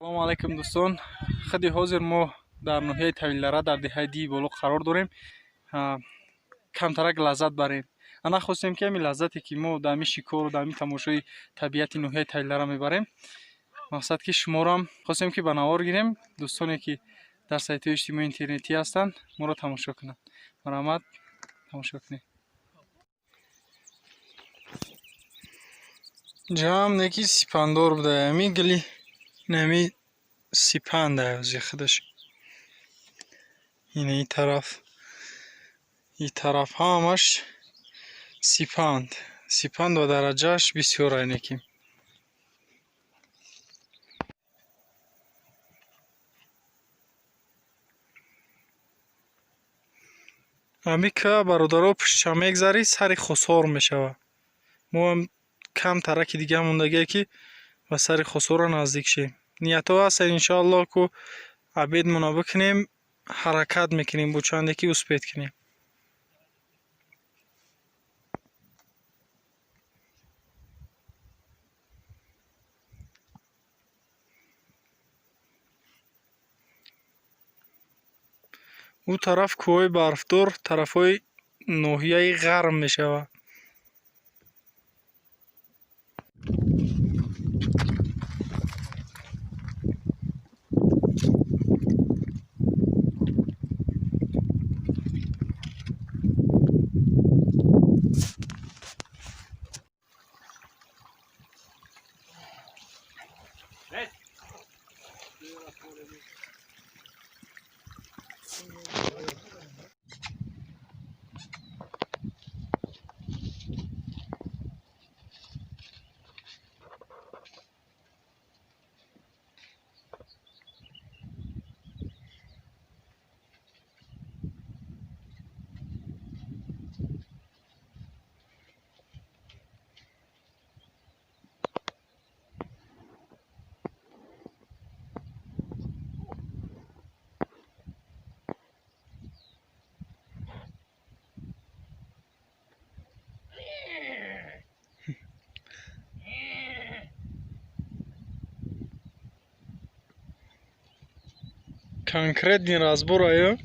Салому алайкум, дӯстон. Худи ҳозир мо дар ноҳияи Тавилдара, дар деҳаи Дии Боло қарор дорем. Камтарак лаззат барем. Нахостем, ки ҳамин лаззате, ки мо дар ҳамин шикору дар ҳамин тамошои табиати ноҳияи Тавилдара мебарем, мақсад ки шуморам хостем, ки ба навор гирем. Дӯстоне, ки дар сайтҳои иҷтимоии интернетӣ ҳастанд, моро тамошо кунанд. Марҳамат, тамошо кунед. Ҷамъ неки сипандор буда, ҳамин гили инами сипанда ози худаш. Ина и тараф, и тараф ҳамаш сипанд. Сипанд ва дараҷааш бисёр айнеки. Ҳамин ка, бародаро, пуштша мегзарӣ, сари Хосор мешавад. Мо ҳам кам тараки дига мондагие, ки ба сари Хосора наздик шем. Ниятҳо ҳаст, иншоаллоҳ, ку обедмона бикунем, ҳаракат мекунем бо чанде ки успеть кунем. Ӯ тараф кӯҳҳои барфдор, тарафҳои ноҳияи Ғарм мешавад. Конкретный разбор аю.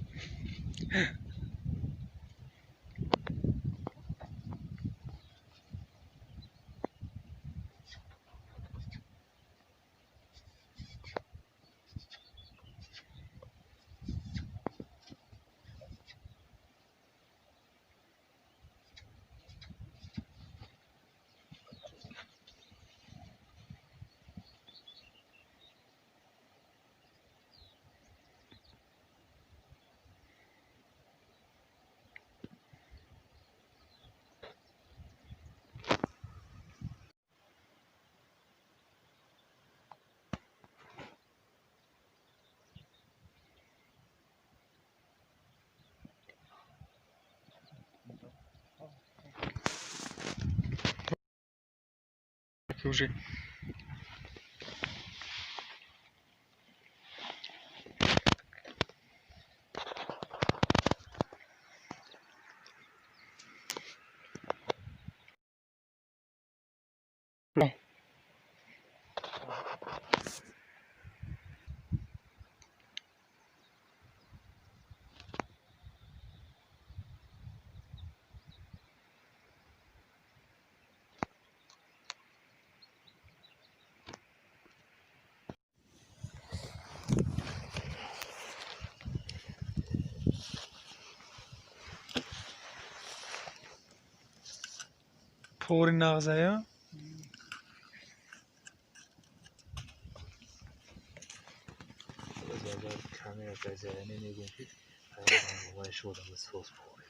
Уже. Пори нағзая. Камера газияне мегӯем, ки вай шодам соз пори.